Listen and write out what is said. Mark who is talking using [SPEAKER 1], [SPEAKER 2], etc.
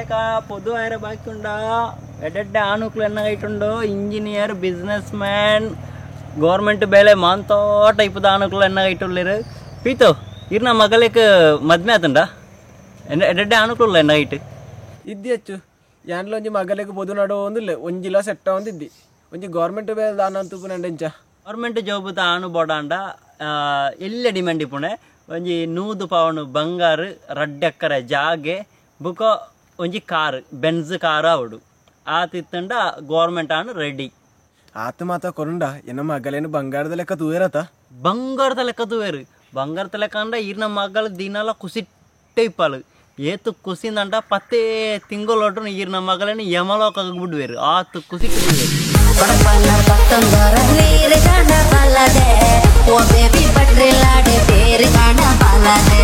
[SPEAKER 1] ಮಗಲೇಕ ಪೊದು ಆಯರ ಬಾಕಿ ಉಂಡ. ಎಡ್ಡೆಡ್ಡೆ ಆನುಕ್ಲು ಎನ್ನ ಕೈಟುಂಡು. ಇಂಜಿನಿಯರ್, ಬಿಸ್ನೆಸ್ ಮ್ಯಾನ್, ಗೌರ್ಮೆಂಟ್ ಬೇಲೆ ಮಾಂತೋ ಟೈಪುದ ಆನುಕ್ಲು ಎನ್ನ ಕೈಟುಲ್ಲೆರ್. ಪೀತು, ಇರ್ನ ಮಗಲೇಕ್ ಮದ್ಮೆ ಆತುಂಡ? ಎಡ್ಡೆಡ್ಡೆ ಆನುಕ್ಲು ಎನ್ನ ಕೈಟ್.
[SPEAKER 2] ಇದ್ದಿ ಹೆಚ್ಚು ಯಾನ್ಲ ಒಂಜಿ ಮಗಲೆಗ್ ಪೊದು ನಡೋಂದಿಲ್ಲ, ಒಂಜಿಲ ಸೆಟ್ ಆವೊಂದಿದ್ದಿ. ಒಂಜಿ ಗೌರ್ಮೆಂಟ್ ಬೇಲೆ ದಾನ ತೂಪುನಂಡ ಇಂಚ.
[SPEAKER 1] ಗೌರ್ಮೆಂಟ್ ಜಾಬ್ ದ ಆನು ಬೋಡಾಂಡ ಎಲ್ಲ ಡಿಮ್ಯಾಂಡ್ ಇಪ್ಪುಣೆ. ಒಂಜಿ 100 ಪವನು ಬಂಗಾರ, 2 ಎಕರೆ ಜಾಗೆ, ಬುಕ ಒಂಜಿ ಕಾರ್, ಬೆನ್ಸ್ ಕಾರ್ ಆವಡು. ಆತಿತ್ತಂಡ ಗೌರ್ಮೆಂಟ್ ಆನು ರೆಡಿ.
[SPEAKER 2] ಆತ ಮಾತ ಕೊರುಂಡ ಎನ್ನ ಮಗಲೇನು ಬಂಗಾರದ ಲೆಕ್ಕ ತೂವೇರತ?
[SPEAKER 1] ಬಂಗಾರದ ಲೆಕ್ಕ ತೂವೇರು. ಬಂಗಾರದ ಲೆಕ್ಕ ಅಂಡ ಇರ್ನ ಮಗಳ ದಿನಲ ಕುಸಿಟ್ಟೆ ಇಪ್ಪಾಲು. ಏತು ಕುಸಿಂದಂಡ 10 ತಿಂಗಳೊಟ್ಟು ಈರ್ನ ಮಗಳೇನು ಯಮಲೋಕ ಬಿಡುವೇರು. ಆತು ಕುಸಿಟ್ಟು ಬಿಡುವೇರು.
[SPEAKER 3] ಓ ಬೇಬಿ ಪಟ್ರಿಲಾಡೆ ಬೇರೆ ಕಾಣ ಬಾಲದೆ.